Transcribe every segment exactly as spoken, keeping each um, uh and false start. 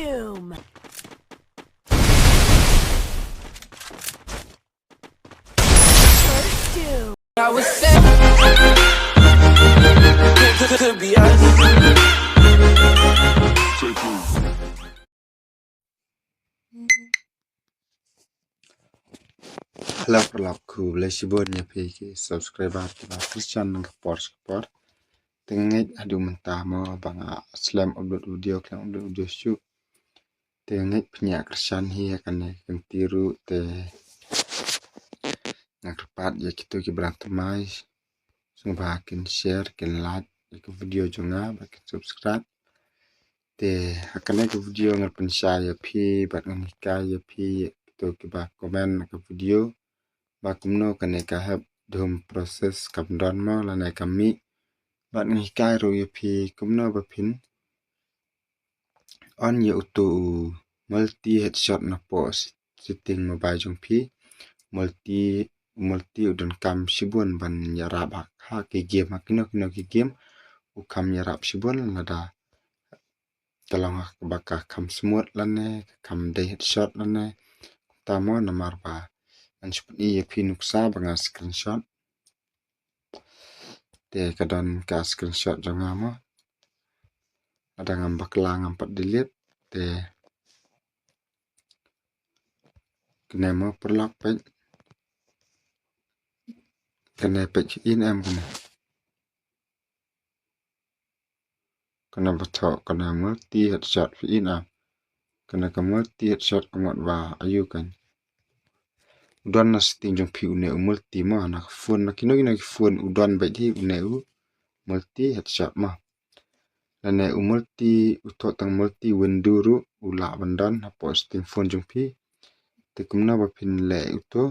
Doom. First Doom. I was set to, to be us. Hello paralok, khublei shibun ïa phi ki subscriber kiba kyrpad na ka por sha ka por. Te ngeit haduh mynta mo ba nga slem upload video, khlem upload video shuh. Te ngeit pynïaid kyrpad hi ïa kane ka kynti ruh te nga kyrpad ïa kito kiba dang thymmai sngewbha kin share, kin like ïa ka video jong nga bad kin subscribe. Te ha kane ka video ngan pynshai ïa phi bad ngan hikai ïa phi ïa kito kiba comment ha ka video ba kumno kane ka hep dum process kam don mo lane kam mih. Bad ngan hikai ruh ïa phi kumno ba phin on ïa uto u multi headshot napoh setting mobile jong phi. Multi, multi u donkam shibun ban ïarap ha, ha ki game, ha kino kino ki game u kham ïarap shibun lada ka long ha kaba ka kham smooth lane ka kham dei headshot lane. Kumta mo namar ba ngan shu pyni ïa phi nuksa ba nga screenshot. Te ka don ka screenshot jong nga mo. Lada ngam bakla ngam pat delete te kane mo paralok peit. Kane peit phi i ne em kane. Kane ba thoh kane multi headshot phi i ne em. Kane ka multi headshot ka mut ba aïu kan. U don na setting jong phi une u multi mo, na ka phone, na kino kino ki phone u don beit hi une u multi headshot mo. Lane u multi, u thoh tang multi window ruh u lah ban don hapoh setting phone jong phi. Te kumno ba phin leh uto?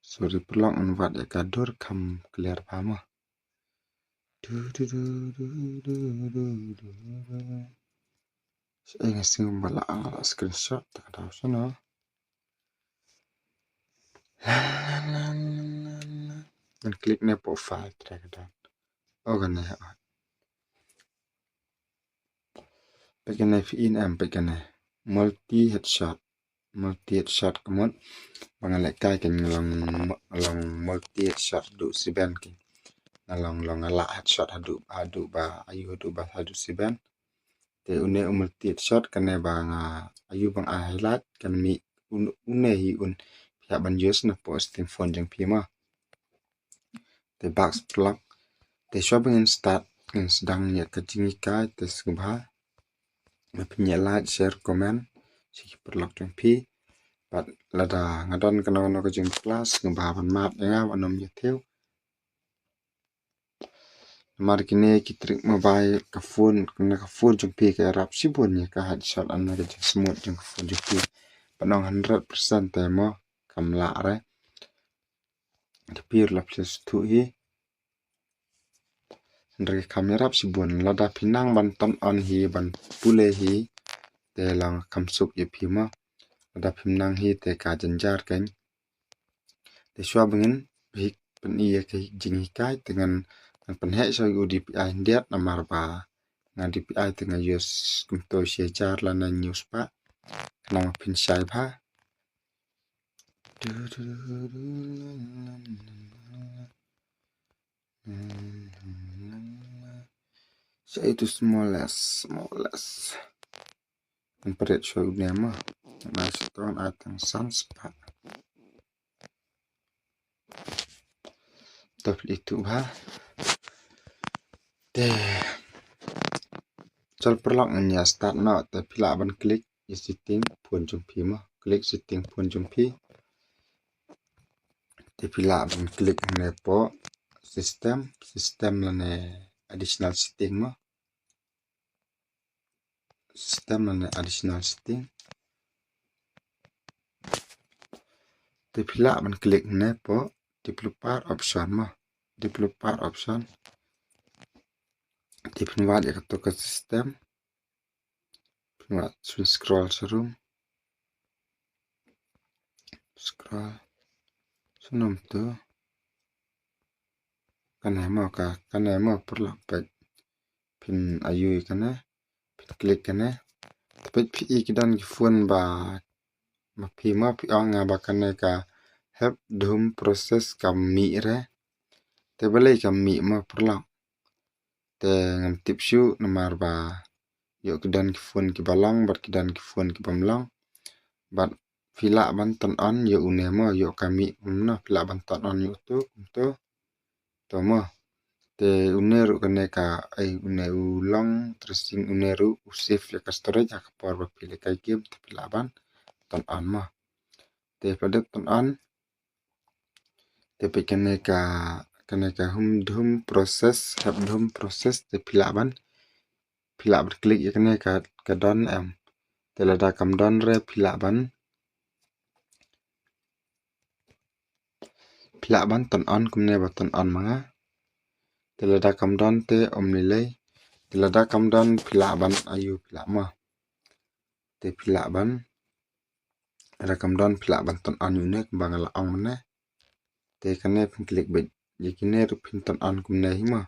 Sorry paralok, ngan wad ïa ka dur kham clear bha mo. Du, du, du. Sa nga sing ba la, nga la screenshot ta ka daw shano. La, la, la. Ngan click ne poh file track dan. Oh, kane. Peit kane phi i ne em, peit kane. Multi headshot. Multi headshot ka mut ba nga lehkai kan long, long multi headshot haduh siben ki. Nga long, long nga lah headshot haduh, haduh ba aïu, haduh ba haduh siben. Te une u multi headshot kane ba nga aïu ba nga highlight kan mih un, une hi un phi hap ban use napoh setting phone jong phi mo. Te bak paralok. Te shuwa ba ngin start ngin sdang ïa ka jinghikai te sngewbha ba phin ïa like, share, comment sha ki paralok jong phi. Bad lada nga don kano kano ka jingpyllait sngewbha ban map ïa nga, ban ym ïathuh. Namar kine ki trick mobile, ka phone, kane ka phone jong phi ka ïarap shibun ïa ka headshot lane ka jingsmooth jong ka phone jong phi. Ban ong hundred percent te mo kam lah re. Te phi ruh la phi sngewthuh hi. Hynrei kham ïarap shibun, lada phi nang ban turn on hi, ban pule hi, te long kham suk ïa phi mo. Lada phim nang hi te ka jynjar kan. Te shuwa ba ngin pyni ïa ka jinghikai te ngan, ngan pynheh shuwa ïa u DPI khyndiat namar ba nga DPI te nga use kumto shi hajar lane hynñiew spah. Khnang ba phin shai bha. Sa itu smallest, smallest. Ngan pyrshah shuwa une mo. Nga shu ton ai tang san spah. To phi ithuh bha. Te. Chal paralok ngin ïa start noh, te phi lah ban click ïa setting phone jong phi mo. Click setting phone jong phi. Te phi lah ban click hangne poh system, system lane additional setting mo. System lane additional setting. Te phi lah ban click hangne poh developer option mo. Developer option. Te phin wad ïa kato ka system. Phin wad, phin scroll sharum. Scroll. Sharum to. Kane mo ka, kane mo paralok peit. Phin aïu ïa kane. Phi click kane. Te peit phi i ki don ki phone ba ma phi ma phi ong nga ba kane ka help dhum process ka mih re. Te balei ka mih ma paralok. Te ngam tip shuh namar ba ïoh ki don ki phone kiba long bad ki don ki phone kibym long. Bad phi lah ban turn on ïa une mo, ïoh ka mih kumno, phi lah ban turn on ïa uto kumto. To mo. Te une ruh kane ka, ai, une u long tracing une ruh u save ïa ka storage ha ka por ba phi lehkai game, te phi lah ban turn on mo. Te phi dep turn on. Te peit kane ka, kane ka hum dhum process, help dhum process, te phi lah ban, phi lah ban click ïa kane ka, ka don em. Te lada kam don re phi lah ban, phi lah ban turn on kumne ba turn on ma nga. Te lada kam don te ym lei lei. Te lada kam don phi lah ban aiu phi lah ma. Te phi lah ban, lada kam don phi lah ban turn on ïa une kumba nga la ong mynne. Te kane phin click beit. Ïa kine ruh phin turn on kumne hi mo.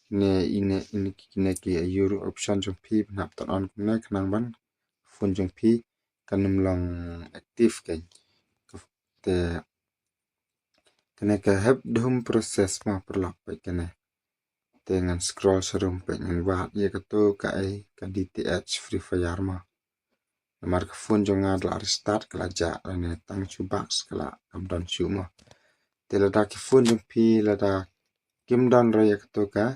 Kine ine ine kine ki aiu ruh option jong phi phin hap turn on kumne khnang ban phone jong phi kan ym long active kein. Te kane ka help dhum process mo paralok peit kane. Te ngan scroll sharum peit ngan wad ïa kato ka ai ka D T H Free Fire mo. Namar ka phone jong nga da la restart ka la jah lane tang shu bugs ka la kam don shuh mo. Te lada ki phone jong phi lada kim don re ïa kato ka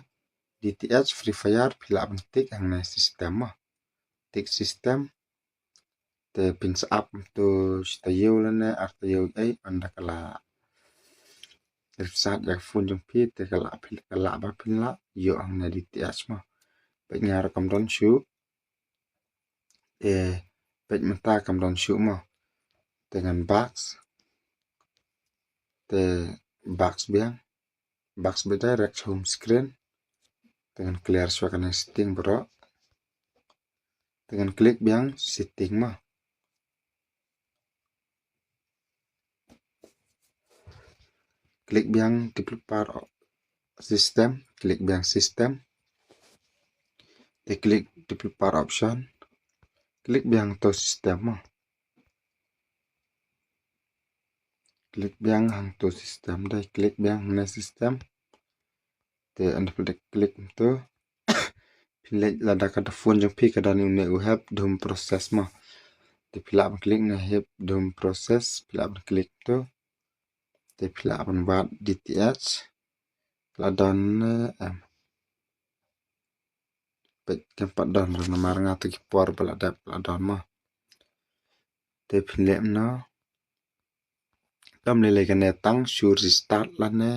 D T H Free Fire phi lah ban tick hangne system mo. Tick system. Te phin sa ap to shi taïew lane ar taïew ei ynda ka la restart ïa ka phone jong phi te ka lah phin, ka lah ba phin lah ïoh hangne D T H mo. Peit nga ruh kam don shuh. Te peit mynta kam don shuh mo. Te ngan back. Te back biang. Back beit direct home screen. Te ngan clear shuwa kane setting baroh. Te ngan click biang setting mo. Click biang developer system, click biang system. Te click developer option. Click biang to system mo. Click biang hangto system dei, click biang hangne system. Te ynda phi dep click to phin leit lada ka phone jong phi ka don une u help dhum process mo. Te phi lah ban click ne help dhum process, phi lah ban click to. Te phi lah ban wad D T H. Ka la don ne em. Peit kam pat don re namar nga to ki por ba la dep la don mo. Te phin leh kumno. Kam lei lei kane tang shu restart lane.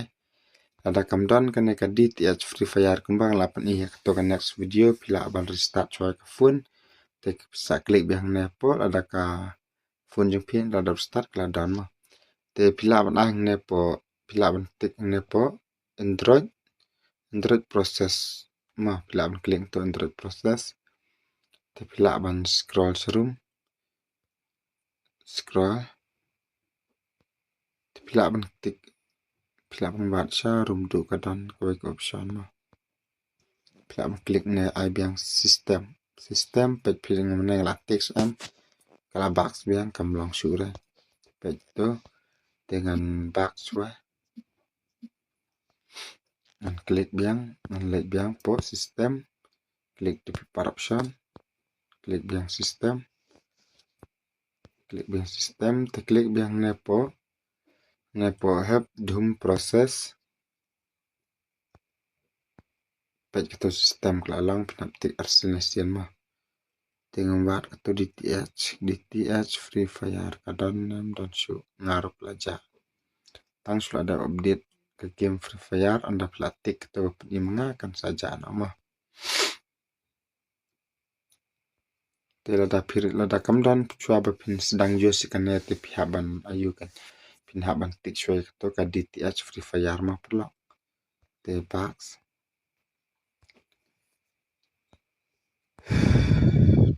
Lada kam don kane ka D T H Free Fire kumba nga la pyni ha kato ka next video phi lah ban restart shuwa ka phone. Te sa click biang hangne hapoh lada ka phone jong phi la dep start ka la don mo. Te phi lah ban ai hangne hapoh, phi lah ban tick hangne hapoh Android, Android process mo, phi lah ban click to Android process. Te phi lah ban scroll sharum. Scroll. Te phi lah ban tick, phi lah ban wad sharum duh ka don kawei ka option mo. Phi lah ban click ne ai biang system. System peit phi nga mynne la tick em. Ka la back biang kam long shuh re. Peit to. Te ngan back shuwa. Ngan click biang, ngan leit biang hapoh system. Click developer option. Click biang system. Click biang system, te click biang hangne hapoh. Hangne hapoh help dhum process. Peit kato system ka la long phin hap tick arsien arsien mo. Te ngam wad kato D T H, D T H Free Fire ka don ne ym don shuh nga ruh ka la jah. Tang shu la dep update ka game Free Fire ynda phi la tick kato ba pyni ma nga kan sa jah noh mo. Te lada phi, lada kam don shuwa ba phin sdang use ïa kane te phi hap ban aiu kan. Phin hap ban tick shuwa ïa kato ka D T H Free Fire mo paralok. Te back.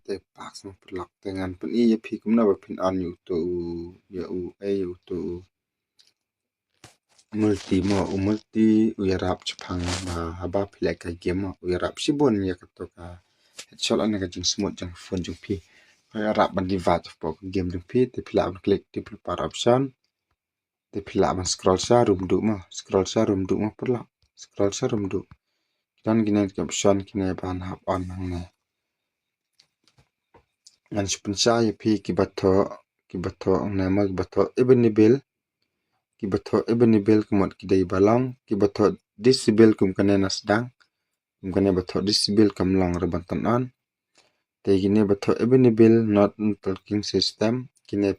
Te back mo paralok te ngan pyni ïa phi kumno ba phin on ïa uto u, ïa u, eh, ïa uto u multi mo, u multi u ïarap shaphang ba haba phi lehkai game mo, u ïarap shibun ïa kato ka headshot lane ka jingsmooth jong phone jong phi. Phi ïarap ban divert hapoh ka game jong phi, te phi lah ban click developer option. Te phi lah ban scroll sha rum duh mo, scroll sha rum duh mo paralok, scroll sha rum duh. Don kine ki option kine ban hap on hangne. Ngan shu pynshai ïa phi kiba thoh, kiba thoh hangne mo, kiba thoh available, kiba thoh available ka mut ki dei ba long, kiba thoh disable kum kane na sdang, kum kane ba thoh disable kam long ruh ban turn on. Te kine ba thoh available not in talking system, kine,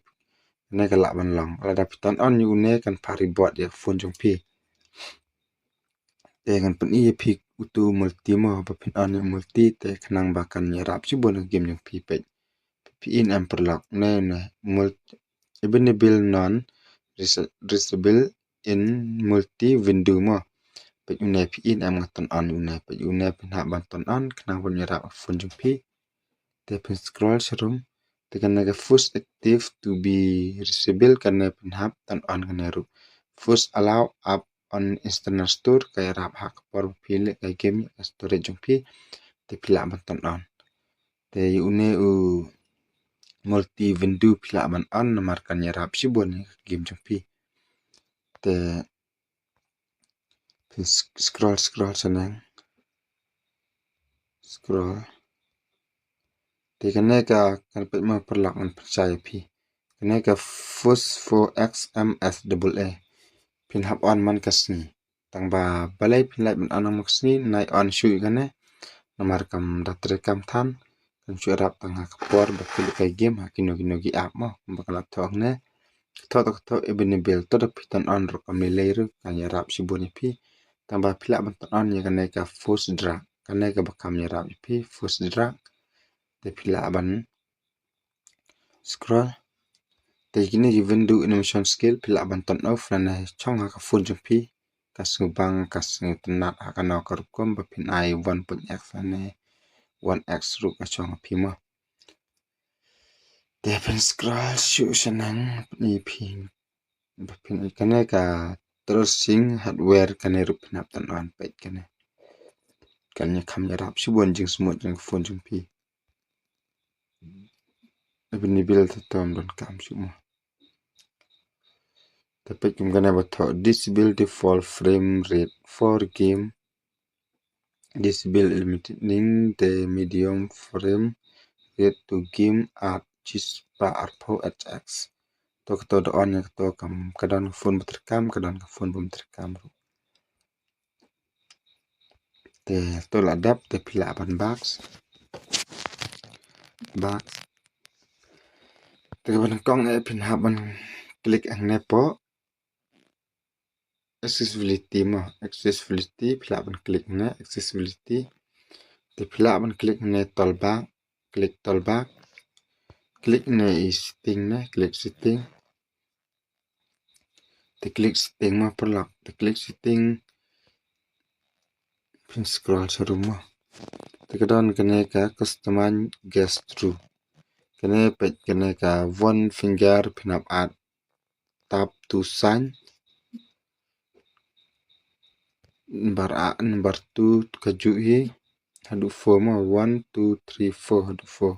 kine ka lah ban long. Lada phi turn on ïa une kan phah reboot ïa phone jong phi. Te ngan pyni ïa phi utu multi mo, ba phin on ïa multi te khnang ba kan ïarap shibun ha game jong phi peit. Phi in em paralok ne, ne multi available non rese-, reachable in multi window mo. Peit une phi in em, nga turn on une, peit une phin hap ban turn on khnang ban ïarap phone jong phi. Te phin scroll sha rum. Te kane ka force active to be reachable, kane phin hap turn on kane ruh. Force allow app on external store, ka ïarap ha ka por ba phi leh ka game ïa ka storage jong phi. Te phi lah ban turn on. Te ïa une u multi window phi lah ban on namar kan ïarap shibun ïa ka game jong phi. Te phin sc-, scroll, scroll shaneng. Scroll. Te kane ka, kan peit mo paralok, ngan pynshai ïa phi. Kane ka force four X M S double A. Phin hap on man ka sngi. Tang ba balei phin lah ban on man ka sngi, nai on shuh ïa kane. Namar kam da trei kam than. Kan shu ïarap tang ha ka por ba phi leh ka game ha kino kino ki app mo, kumba ka la thoh hangne. Ka thoh, ka thoh available, to da phi turn on ruh kam lei lei ruh kan ïarap shibun ïa phi. Tang ba phi lah ban turn on ïa kane ka force drag, kane kaba kam ïarap ïa phi, force drag. Te phi lah ban scroll. Te kine ki window animation skill phi lah ban turn off lane shong ha ka phone jong phi. Ka sngewbang, ka sngewtynnat ha kano ka rukom, ba phin ai one point X lane one X ruh ka shong ha phi mo. Te phin scroll shuh shaneng, phin i phi, ba phin i kane ka tracing hardware, kane ruh phin hap turn on, peit kane. Kan ïa kham ïarap shibun jingsmooth jong ka phone jong phi. Available te tom donkam shuh mo. Te peit kum kane ba thoh disable default frame rate for game. Disable eliminating the medium frame rate to game at shispah arphew H X. To kato da on ïa kato, kam ka don ka phone ba treikam, ka don ka phone bym treikam ruh. Te to la dep, te phi lah ban back. Back. Te kaba nyngkong eh phin hap ban click hangne hapoh accessibility mo, accessibility, phi lah ban click hangne accessibility. Te phi lah ban click hangne toolbar, click toolbar. Click hangne i setting ne, click setting. Te click setting mo paralok, te click setting. Phin scroll sha rum mo. Te ka don kane ka customize gesture. Kane peit kane ka one finger phin hap add tap to sign. Number a, number two kajuh hi haduh four mo, one, two, three, four, haduh four.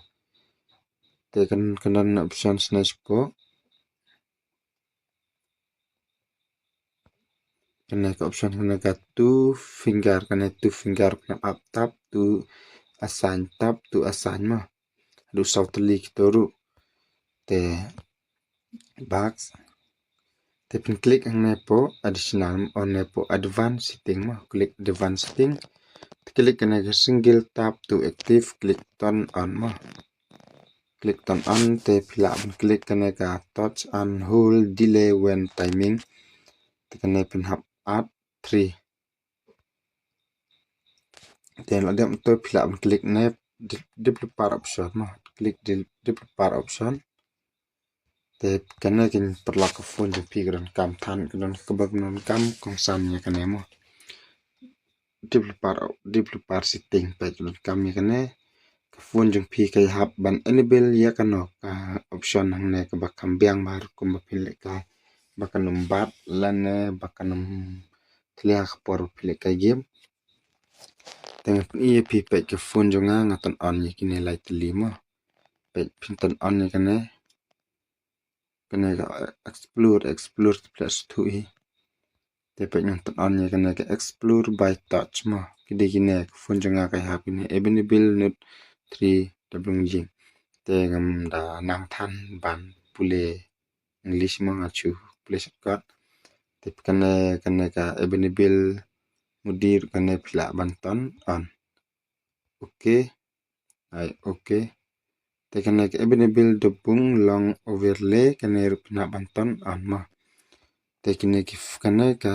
Te kan, kan don option sne shuh. Kane ka option kane ka two finger, kane two finger phin hap add tap to assign, tap to assign mo. Haduh saw tylli kito ruh. Te back. Te phin click hangne hapoh additional, on ne hapoh advanced setting mo. Click advanced setting. Te click kane ka single tap to active, click turn on mo. Click turn on, te phi lah ban click kane ka touch and hold delay when timing. Te kane phin hap add three. Te la dep to phi lah ban click ne de-, developer option mo. Click de-, developer option. Te kane kin paralok ka phone jong phi ka donkam than, ka don kaba ka donkam kongsan ïa kane mo. Developer, developer setting peit ka donkam ïa kane. Ka phone jong phi ka hap ban enable ïa kano ka option hangne kaba kham biang bha ruh kumba phin lehkai, ba kan ym bat lane ba kan ym thlia ka por phi lehkai game. Te nga pyni ïa phi peit ka phone jong nga, nga turn on ïa kine lai tylli mo. Peit phin turn on ïa kane. Kane ka explore, explore te phi la sngewthuh hi. Te peit ngan turn on ïa kane ka explore by touch mo. Ki dei kine, ka phone jong nga ka hap kine Ebony Bill Note three double jing. Te ngam da nang than ban pule English mo, nga shu pule shortcut. Te kane, kane ka Ebony Bill mudi ruh kane phi lah ban turn on. Okay. Ai, okay. Te kane ka Ebony Bill dubung long overlay, kane ruh phin hap ban turn on mo. Te kine ki f-, kane ka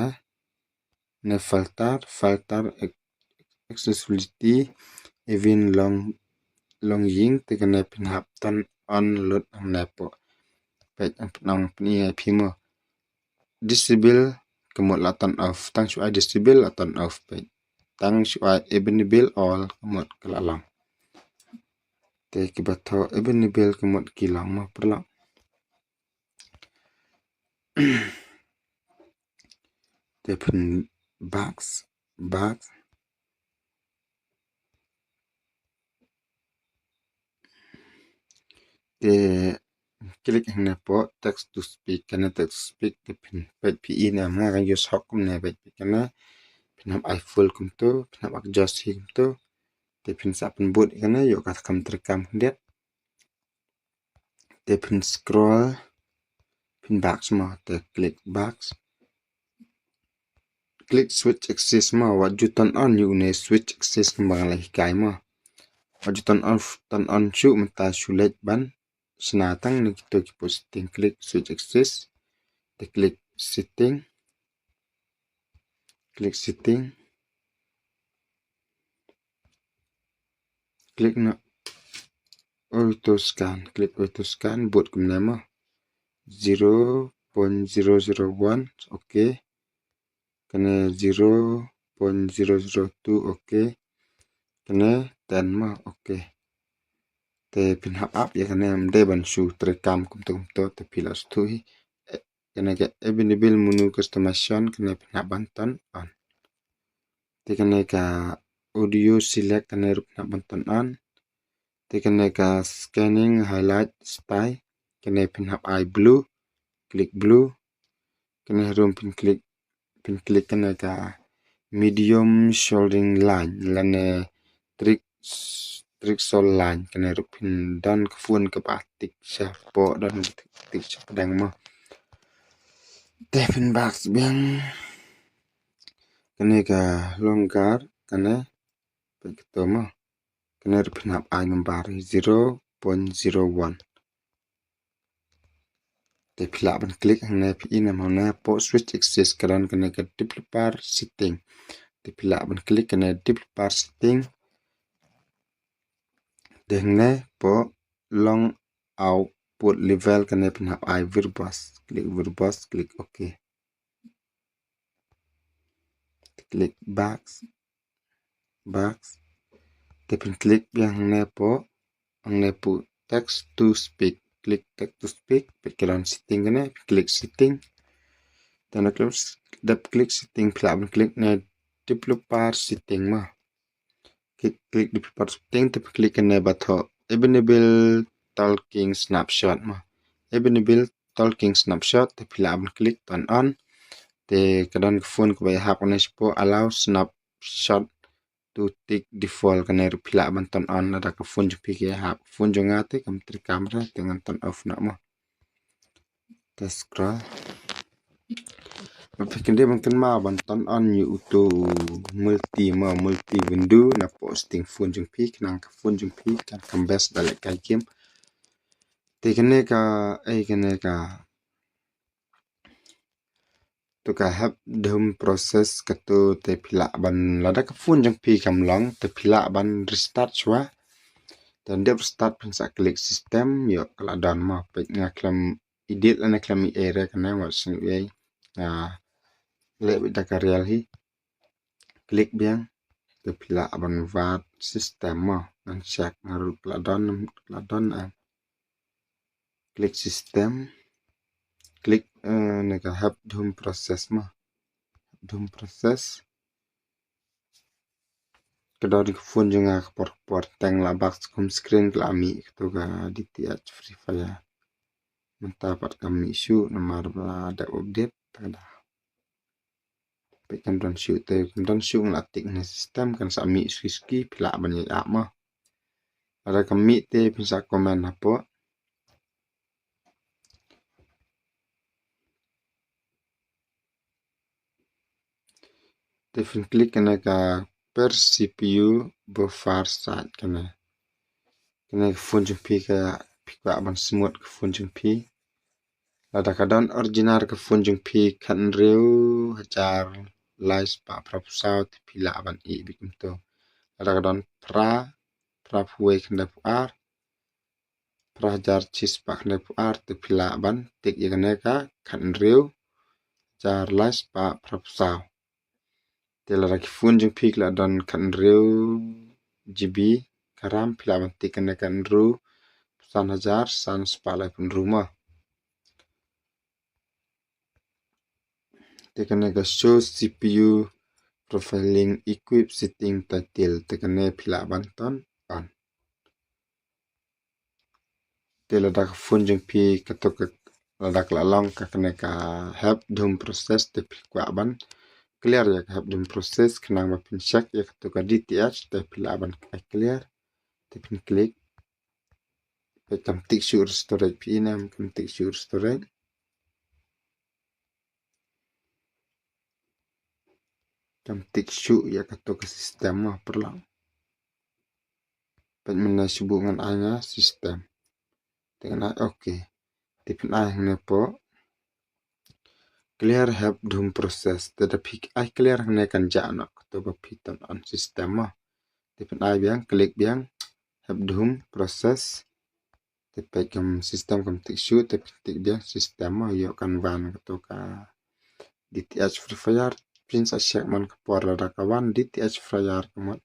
ne filter, filter ac-, accessibility, even long, long jing, te kane phin hap turn on lut hangne po. Peit, ngan pyni ïa phi mo. Disable ka mut la turn off, tang shu ai disable la turn off, peit. Tang shu ai Ebony Bill all ka mut ka la long. Te kiba thoh Ebony Bill ka mut ki long mo, paralok. Te phin back, back. Te click hangne po text to speak, kane text to speak te phin peit phi i ne em, nga kan use hok kumne, peit phi kane. Phin hap ai full kumto, phin hap adjust hi kumto. Te phin sa pynbud kane, ïoh ka kam treikam khyndiat. Te phin scroll, phin back mo, te click back. Click switch axis mo, wat ju turn on ïa une switch axis kumba nga la hikai mo. Wat ju turn on, turn on shuh, mynta shu leit ban shna tang na kito ki posting. Click switch axis. Te click setting. Click setting. Click na auto scan. Click auto scan, bud kumne mo. Zero point zero zero one, okay. Kane zero point zero zero two, okay. Kane ten mo, okay. Te phin hap ap ïa kane, ym dei ban shu treikam kumto kumto, te phi la sngewthuh hi. Eh, kane ka Ebony Bill menu customization, kane phin hap ban turn on. Te kane ka audio select, kane ruh phin hap ban turn on. Te kane ka scanning highlight style, kane phin hap ai blue, click blue. Kane harum phin click, phin click kane ka medium scrolling line lane trick, trick scroll line, kane ruh phin don ka phone kaba tik shapoh, don tik, tik shapdeng mo. Te phin back biang. Kane ka longer, kane peit kato mo. Kane ruh phin hap ai number zero point zero one. Te phi lah ban click hangne, phi i ne em hangne hapoh switch axis ka don kane ka developer setting. Te phi lah ban click kane developer setting. Te hangne hapoh long output level kane phin hap ai verbose. Click verbose, click okay. Click back. Back. Te phin click biang hangne hapoh, hangne hapoh text to speak. Click text to speak, peit ka don setting kane, phin click setting. Te na click, dep click setting, phi lah ban click ne developer setting mo. Click, click developer setting, te phin click kane ba thoh Ebony Bill talking snapshot mo. Ebony Bill talking snapshot, te phi lah ban click turn on. Te ka don ka phone kaba ïahap kane shapoh, allow snapshot to take default, kane ruh phi lah ban turn on lada ka phone jong phi ka ïahap. Phone jong nga te kam trei camera, te ngan turn off noh mo. Te scroll. Ba phi kyndiah ban kynmaw ban turn on ïa uto u multi mo, multi window napoh setting phone jong phi, khnang ka phone jong phi kan kham best da lehkai game. Te kane ka, ei kane ka, to ka help the home process kato te phi lah ban, lada ka phone jong phi kam long te phi lah ban restart shuwa. Te dep restart phin sa click system, ïoh ka la don mo, peit nga khlem edit lane khlem ei ei re kane, wat sngew ei. Nga leh beit da ka real hi. Click biang. Te phi lah ban wad system mo. Ngan check nga ruh ka la don, ka la don em. Click system. Click, eh, ne ka help the home process mo. Help the home process. Ka don ka phone jong nga ka por por teng la bak home screen ka la mih kato ka D T H Free Fire. Mynta pat kam mih shuh namar ba la dep update ta da. Peit kam don shuh te, kam don shuh nga la tik ne system kan sa mih suki suki phi lah ban ïa ap mo. Lada kam mih te phin sa comment hapoh. Te phin click kane ka per C P U buffer sat kane. Kane ka phone jong phi ka phi kwah ban smooth ka phone jong phi. Lada ka don original ka phone jong phi khathynriew hajar lai spah phra phew saw te phi lah ban ïeh beit kumto. Lada ka don phra, phra phew wei khyndai phew ar, phra hajar shi spah khyndai phew ar te phi lah ban tik ïa kane ka khathynriew hajar lai spah phra phew saw. Te lada ki phone jong phi ki la don khathynriew G B ka RAM phi lah ban tik kane khathynriew san hajar san spah laiphew hynriew mo. Te kane ka show C P U profiling equip setting title te kane phi lah ban turn on. Te lada ka phone jong phi kato ka lada ka la long ka kane ka Heap Dum process te phi kwah ban clear ïa ka Heap Dum process khnang ba phin check ïa kato ka D T H te phi lah ban clear. Te phin click. Peit kam tik shuh restore phi ne em kam tik shuh restore. Kam tik shuh ïa kato ka system mo paralok. Peit mynne shu buh ngan ai nga system. Te ngan ai okay. Te phin ai hangne hapoh clear Heap Dum process. Te da phi ai clear hangne kan jah noh kato ba phi turn on system mo. Te phin ai biang, click biang Heap Dum process. Te peit kam system kam tik shuh te phin tik biang system mo ïoh kan wan kato ka D T H Free Fire. Phin sa check man ka por lada ka wan D T H Free Fire ka mut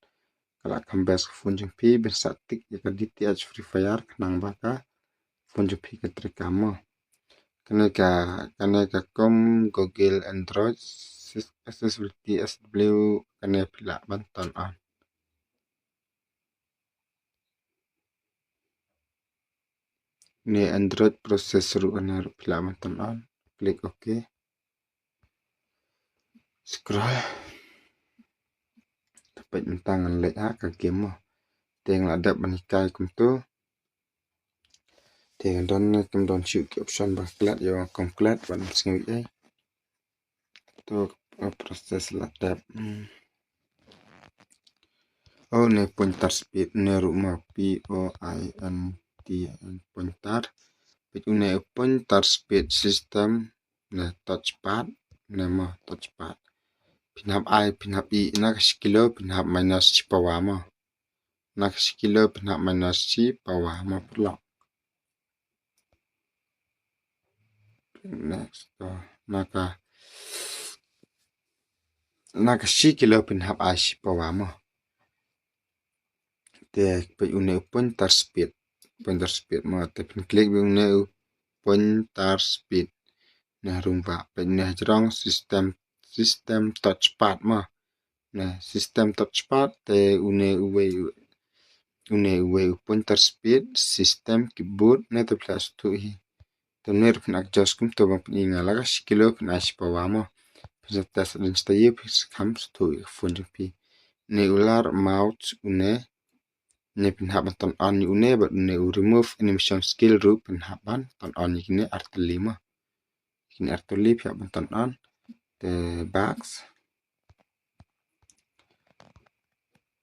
ka la kham best ka phone jong phi phin sa tik ïa ka D T H Free Fire khnang ba ka phone jong phi kan trei kam mo. Kane ka kane ka com Google Android accessibility S W kane phi lah ban turn on. Ne Android process ruh kane ruh phi lah ban turn on. Click okay. Scroll. Te peit mynta ngan leit ha ka game mo. Te nga la dep ban hikai kumto. Te nga don ne kam don shuh ki option ba klet ïa kam klet ban sngew ei. To process la dep. Hmm. Oh ne pointer speed ne ruh mo P O I N T pointer. Peit une pointer speed system ne touchpad ne mo touchpad. Phin hap ai phin hap ïeh na ka shi kilo phin hap minus shi power mo. Na ka shi kilo phin hap minus shi power mo paralok. Next to na ka na ka shi kilo phin hap ai shi power mo. Te peit une u pointer speed, pointer speed mo te phin click beit une u pointer speed. Ne harum ba peit une hajrong system system touchpad mo. Ne system touchpad te une uwei une uwei u pointer speed system keyboard ne te phi lah sngewthuh hi. Te une ruh phin adjust kumto ba phin i nga la ka shi kilo phin ai shi power mo. Phin sa test dang style phin sa kham sngewthuh ïa ka phone jong phi. Ne u lar mouse une ne phin hap ban turn on ïa une bad une u remove animation skill ruh phin hap ban turn on ïa kine artylli mo. Kine artylli phi hap ban turn on. Te back.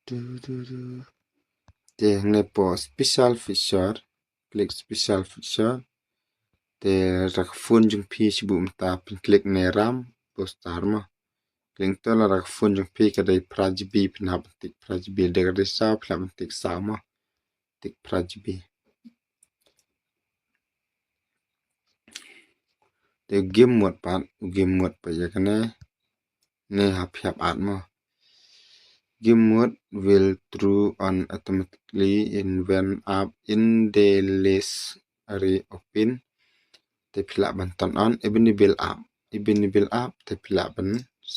Du, du, du. Te hangne hapoh special feature, click special feature. Te lada ka phone jong phi shu buh mynta phin click ne RAM booster mo. Click to lada ka phone jong phi ka dei phra GB phin hap ban tik phra GB, lada ka dei saw phin hap ban tik saw mo. Tik phra GB. Te u game mode pat, u game mode pat ïa kane ne hap hap at mo. Game mode will turn on automatically in when app in the list are open. Te phi lah ban turn on even the bill app, even the bill app te phi lah ban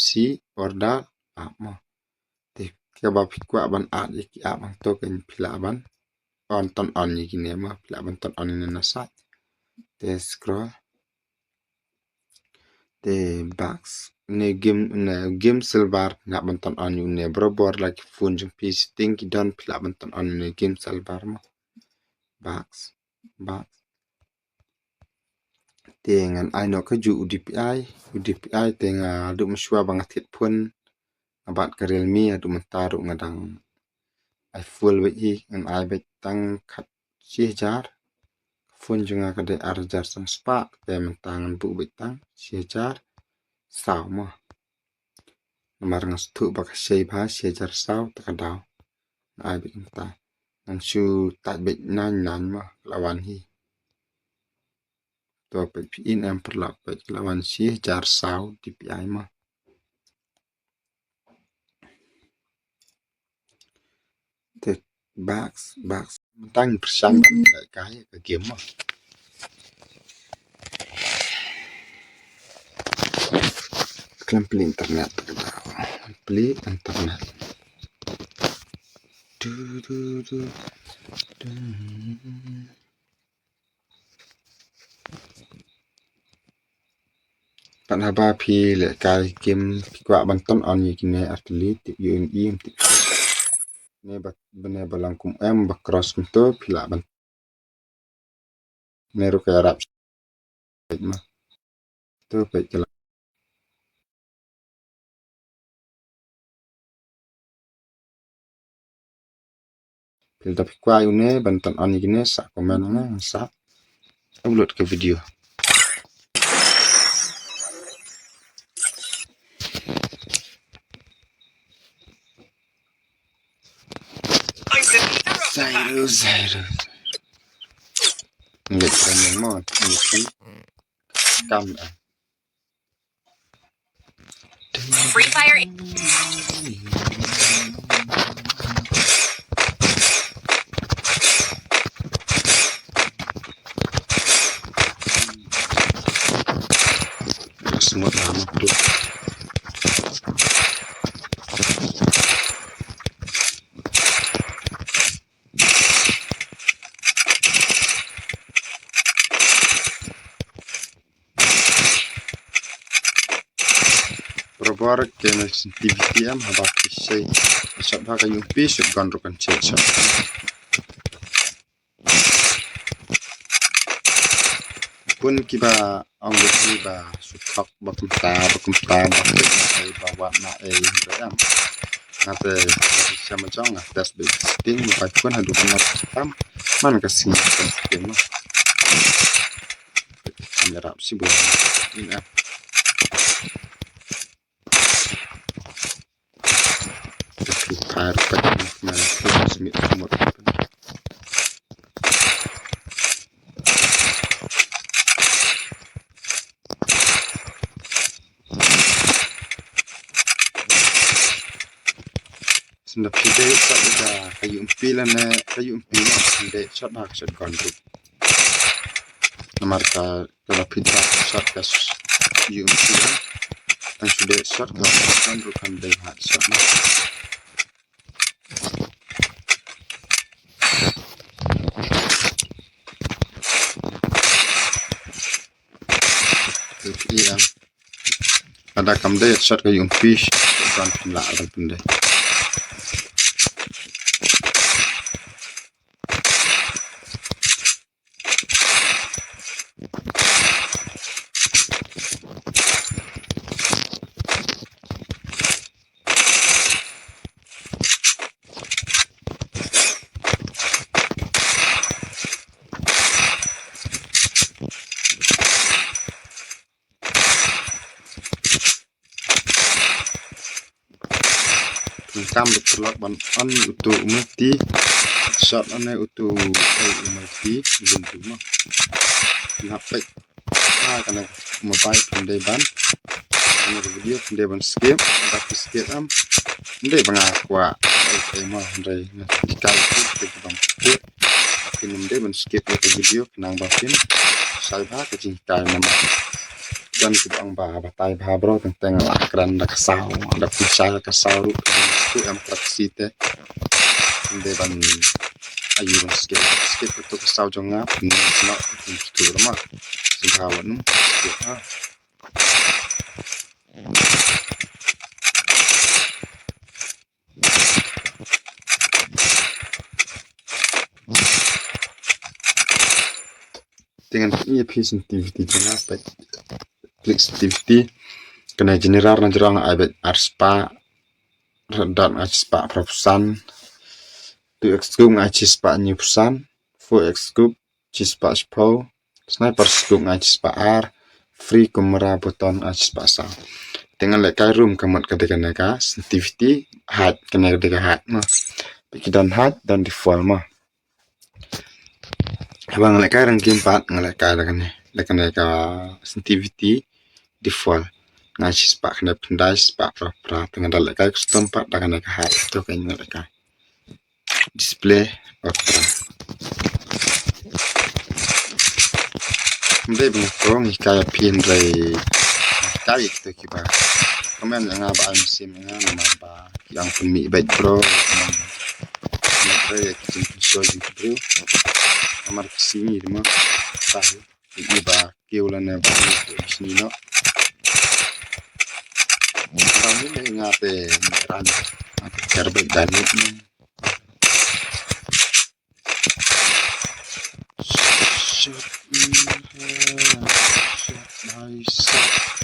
see order app mo. Te kaba phi kwah ban add ïa ki app hangto kan phi lah ban on, turn on ïa kine mo, phi lah ban turn on ïa kine na site. Te scroll. Te back, ne game, ne game server, phi lah ban turn on ïa une, barabor la ki phone jong phi, setting ki don, phi lah ban turn on ïa une game server mo. Back, back. Te ngan ai noh kajuh u DPI, u DPI te nga duh mynshuwa ba nga thied phone, nga bat ka Realme, haduh mynta ruh nga dang ai full beit hi, ngan ai beit tang khat shi hajar. Phone jong nga ka dei ar hajar san spah, te mynta ngan buh beit tang shi hajar saw mo. Namar nga sngewthuh ba ka shei bha, shi hajar saw te ka daw. Nga ai beit mynta. Ngan shu tait beit nine nine mo, ka la wan hi. To peit phi in em, paralok, peit ka la wan shi hajar saw DPI mo. Te back, back. Mynta ngin pyrshang ban lehkai ka game mo. Khlem plie internet, khlem plie internet. Du, du, du, du. Pat haba phi lehkai game, phi kwah ban turn on ïa kine artylli, tip ïa une, tip ne ba, ne ba long kum em, ba cross kumto, phi lah ban, ne ruh ka ïarap. Peit ma. To peit ka la. Phi lada phi kwah ïa une ban turn on ïa kine, sa comment ïa nga, sa upload ka video. Zero, zero. Ngi training mo, ngi kam eh. Free Fire. Smut amat tu. Barabor ka connectivity em, haba phi shei shot bha ka U M P, shotgun ruh kan shei shot. Bun kiba ong bad ngi ba shu thok ba kumta, ba kumta, ba kumta, ba wat na ei, ba em. Nga te, nga te sha ma jong, nga test beit setting, ba bun haduh ka nat tam, man ka sngi test setting ma. Kam ïarap shibun. Ina. Ka Free Fire ka jingmut na ka jingmut. Sngewbha phi dei shot ka, ka U M P lane ka U M P lane phi dei shot ba ka shotgun ruh. Namar ka, ka la phi dei shot ka s-, U M P lane. Tang shu dei shot ka shotgun ruh kan dei ha shot na. Ïa. Lada kam dei shot ka U M P, kan pynlah, kan pyndei. Pyndonkam bad paralok ban on uto u multi shot, ne uto u multi lynti mo. Pynhap peit ha kane mobile pyndonkam ban. Kane ka video pyndonkam ban skip, ba phi skip em. Ym dei ba nga kwah ai ai mo, hynrei nga hikai phi te ki bang skip. Phi ym dei ban skip ïa ka video khnang ba phin shai bha ka jinghikai namar don kiba ong ba batai bha bro, teng teng la kren da ka saw, da pynshai da ka saw ruh. Tu em praksi te. Ynda ban ayu rong skip. Skip tu ka saw jong nga. Ni sno tu tu rama. Singha wa num. Skip ha. Te ngan pyni ïa phi sensitivity jong nga, peit. Click sensitivity. Kane general na jrong ai beit ar spah. Red dot nga ai shi spah phra phew san. Two X scope nga ai shi spah hynñiew phew san. Four X scope shi spah shiphew. Sniper scope nga ai shi spah ar. Free camera button nga ai shi spah saw. Te ngan lehkai rum ka mut ka dei kane ka sensitivity. Height kane ka dei ka height ma. Peit ki don height, don default ma. Haba nga lehkai rank game pat nga lehkai da kane, da kane ka sensitivity default. Nga ai shi spah khyndai phew khyndai, shi spah phra phra, te nga da lehkai custom pat da kane ka height, to ka nga lehkai. Display ultra. Ym dei ba nga kong hikai ïa phi hynrei hikai ïa kito kiba comment ïa nga ba ai mynsiem ïa nga namar ba ki ong pynmih beit bro. Namar ba ki jingpynshoh jong ki briew. Namar ki sngi te mo. Tah ki ba kiew lane ba ki sngi noh. Ba ni ne nga te ran nga te ker beit dynamic ne. Shot in hand, shot myself.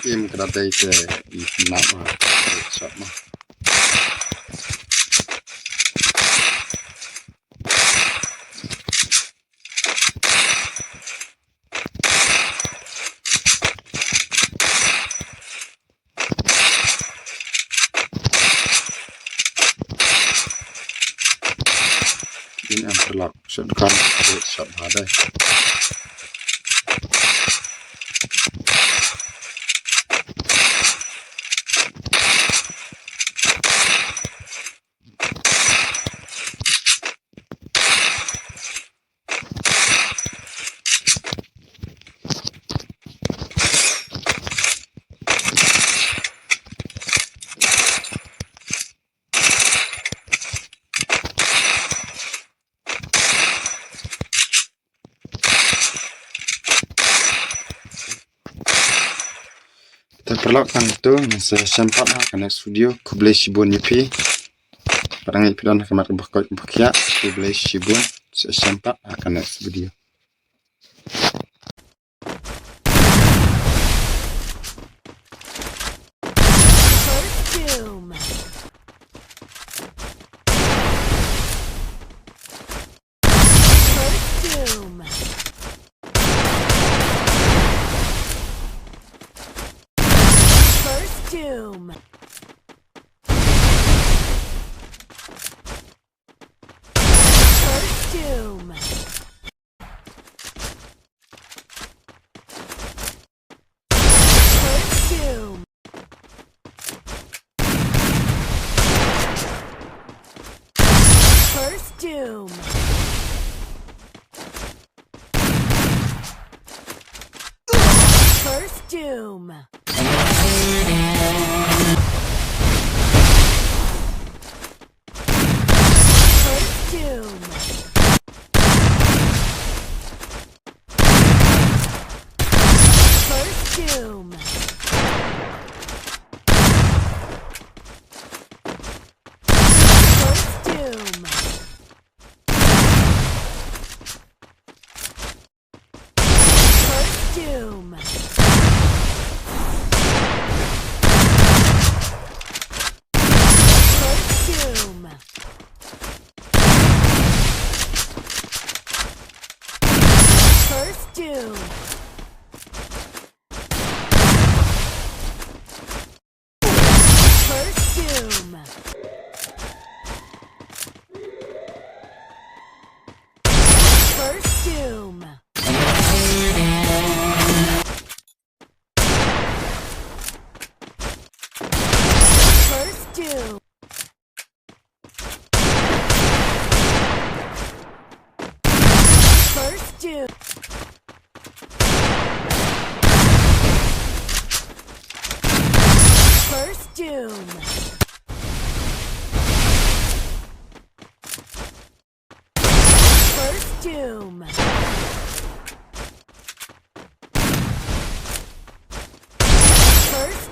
Im kra dei te i nap ma. Shot ma. In em perlak shot kan shot hadai. Te paralok tang katto, ngin sa ïashem pat ha ka next video. Khublei shibun ïa phi. Pat ngi phi don ha ka mat ka bakhuid bakhiah. Khublei shibun, sa ïashem pat ha ka next video. First Doom. First Doom. First Doom. First Doom. First Doom. First Doom. First Doom. First Doom. First Doom. First Doom. First Doom. First Doom. First Doom.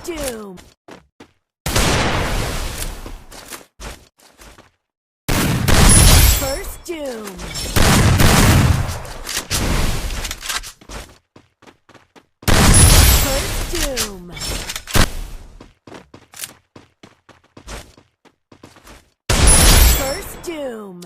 Doom. First Doom. First Doom. First Doom.